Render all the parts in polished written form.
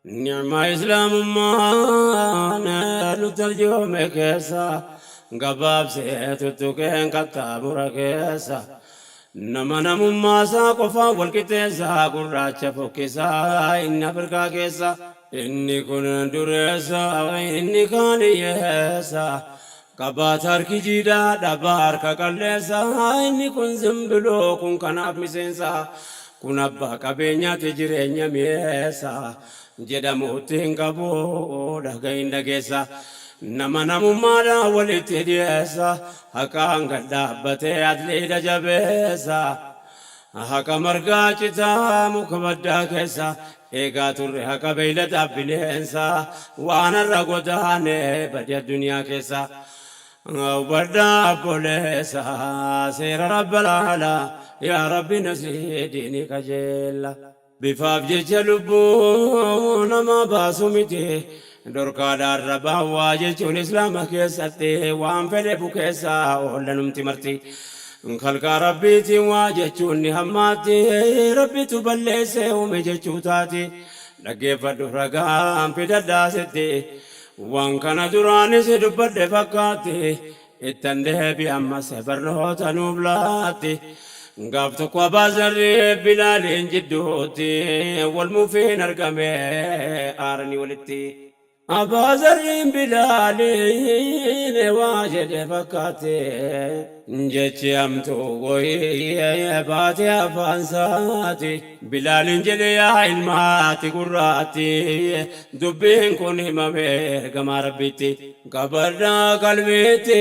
Ni'maa Islaamummaan nutti arjoome keessa gabaabsee tuttuqeen qaxxaamura keessa nama namummaa isaa qofaan wal qixxeessa gurraacha fokkisaa inni Afrikaa keessa inni kun dureessa inni kaan hiyyeessa qabaata harki jiidhaa dhabaa harka qalleessa inni kun zimbiloo kun kanaaf miseensa kun abbaa qabeenyaati jireenya mi'eessa jedhamuutti hin qabu dhagahin dhageessa nama namummaadhaan walitti dhiyeessa haqaan gad dhaabbatee atliidha jabeessa haqa margaa citaa muka baddaa keessa eegaa turre haqa beeyladaaf bineensa waan har'a godaane badi addunyaa keessa hubadhaa obboleessa seera rabbal aalaa yaa rabbi nasrii diinii qajeella. Bifaaf jecha lubbuu namaa baasu miti dhorkaadha arrabaan waa jechuun islaama keessatti waan fedhe bukeessa oollanumti marti. Kalqaa rabbiitiin waa jechuun ni hammaatti rabbitu balleessee uume jechuu taati. Dhaggeeffadhu ragaan fidadhaa sitti waan kana duraanis dubbadhe fakkaatti ittan deebi ammas barnoota nuuf laatti. Gaaf tokko Abbaa Zarrii Bilaaliin jidduutti wal mufiin argame aaranii walitti. Abbaa Zarriin Bilaaliin waa jedhe fakkaate jechi hamtuu wayii baate afaan isaati. Bilaaliin jedhe yaa ilmaati gurraatti dubbiin kun himame ergamaa rabbiitti. Qabadhaa qalbiitti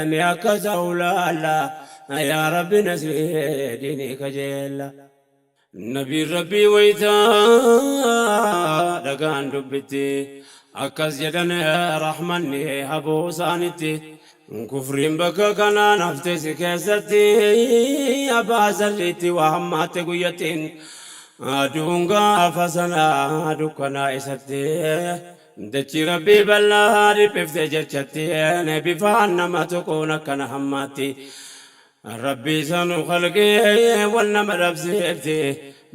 mi akka ta'u laalla yaa rabbi nasrii diinii kajeella. Nabiin rabbii waytaa dhagaan dubbitti akkas jedhan rahmanni haboo isaanitti. Kufriin bakka kanaan hafte si keessatti abbaa zarriitti waa hammaatte guyyattiin aduun gaafa sana dukkanaa isatti. Dachii rabbii bal'aa dhiphifte jechatti bifaan nama tuquun akkana hammaatti. Rabbii sanu khalqee wal nama dhabsiifti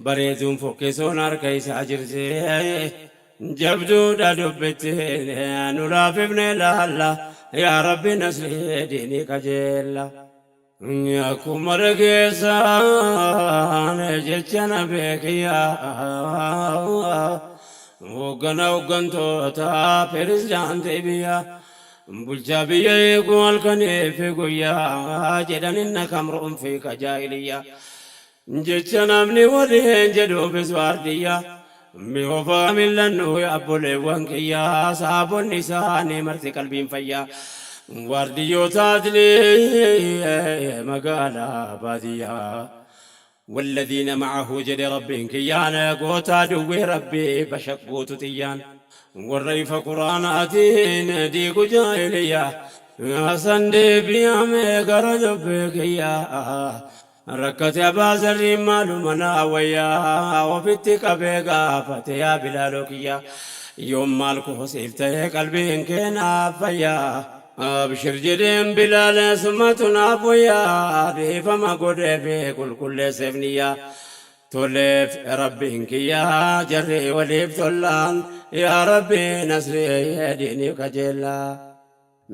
bareeduun fokkisuun harka isaa jirti. Jabduudha dubbitti nu laafifne laalla yaa rabbi nasrii diinii qajeella. Akkuma dhageessaan jecha na beekiyyaa hoggana hoggantoota pirezidaantii biyyaa bulchaa biyya eeguu halkanii fi guyyaa jedhan inna kamruun fi kajaahiliyyaa jecha namni waliin jedhuufis waardiyyaa mi'oofaa millannu abboleewwan kiyyaa saabonni isaanii marti qalbiin fayyaa waardiyyoota adlii magaalaa baadiyyaa والذين معه jedhe rabbiin kiyyaan gootaa duwwee rabbii bashaqquutu xiyyaan warra ifa quraanaatiin diigu jaahiliyyaa hasan deebi'ame gara dubbii kiyyaa rakkate abbaa zarriin maaluma naa wayyaa ofitti qabee gaafate yaa bilaaloo kiyyaa yoom maal koo siif ta'e qalbiin kee naaf fayyaa abshir jedheen bilaal sumatu naaf wayyaa dhiifama godhee fi qulqulleesseef niyyaa toleef rabbiin kiyyaa jarri waliif tollaan yaa rabbi nasrii diinii kajeellaa.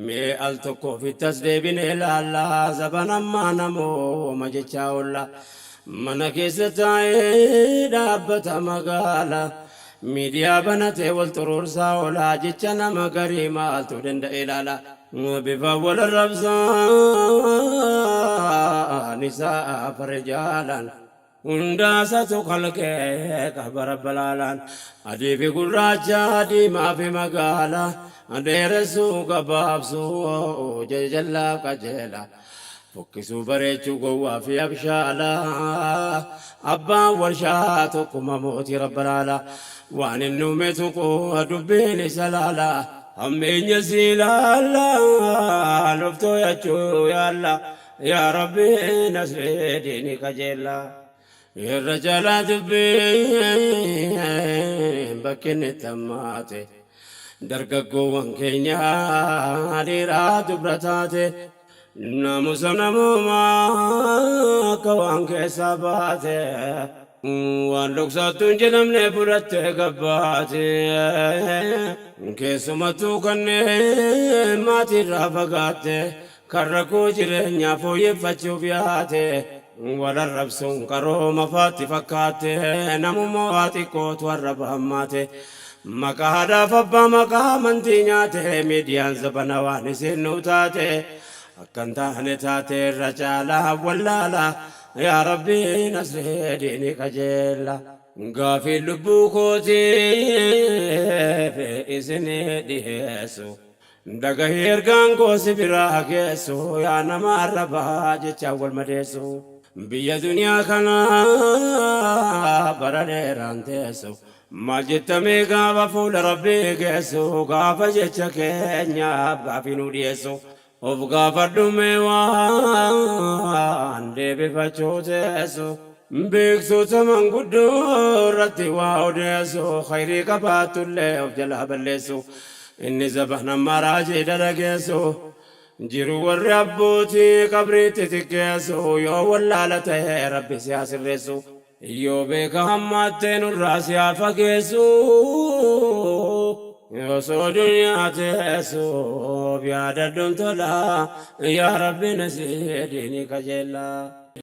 Mee al tokko ofittas deebine ilaalla zaban ammaa namooma jechaa oolla. Mana keessa taa'ee dhaabbata magaala miidiyaa banatee wal xuruursaa oola jecha nama garii maaltu danda'e ilaala. Bifa wal arrabsaa nisaa farjaalaan hundaasatu kalqee qaba rabbalaalaan adii fi gurraacha diimaa fi magaala dheeressuu gabaabsuu jajallaa qajeela fokkisuu bareechuu gowwaa fi abshaala abbaan warshaa tokkuma mootii rabbalaala waan inni uume tuqu dubbiin isa laala hammeenya si ilaalla luftoo yachuu yaalla yaa rabbi nasrii diinii qajeella. Irra caalaa dubbiin bakki inni itti hammaate dargaggoowwan keenya dhiiraa dubra taate naamusa namoomaa akka waan keessaa baate. Waan dhoksaattuu hin jedhamne fudhattee gabbaate. Keessumattuu kanneen maatiirraa fagaatte kan rakkoo jireenyaa fooyyeffachuuf yaate. Wal arrabsuun qarooma faatti fakkaatte namummaa waa xiqqootu arraba hammaate. Maqaa haadhaaf abbaa maqaa amantii nyaate miidiyaan zabana waan isiin nuu taate. Akka hin taane taate irra caalaa wallaala yaa rabbi nasree diinii qajeella. Gaafiin lubbuu kootiif isinii dhiheessu dhagahi ergaan koo si biraa geessu yaa nama arrabaa jechaan wal madeessu biyya duniyaa kana bara dheeraan teessu maal jettamee gaafa fuula rabbii geessu gaafa jecha keenyaaf gaafii nuu dhiyeessu of gaafadhu mee waan deebifachuu teessu beektota manguddoo irratti waa odeessu khayrii qabaattullee of jalaa balleessu inni zabana maraajii dalageessu jiru warri abbootii qabriitti xiqqeessu yoo wallaala ta'e rabbi si haa sirreessu yoo beeka hammaattee nurraa si haa fageessu osoo duniyaa teessu yaadadhuun tola yaa rabbi nasii diinii qajeellaa.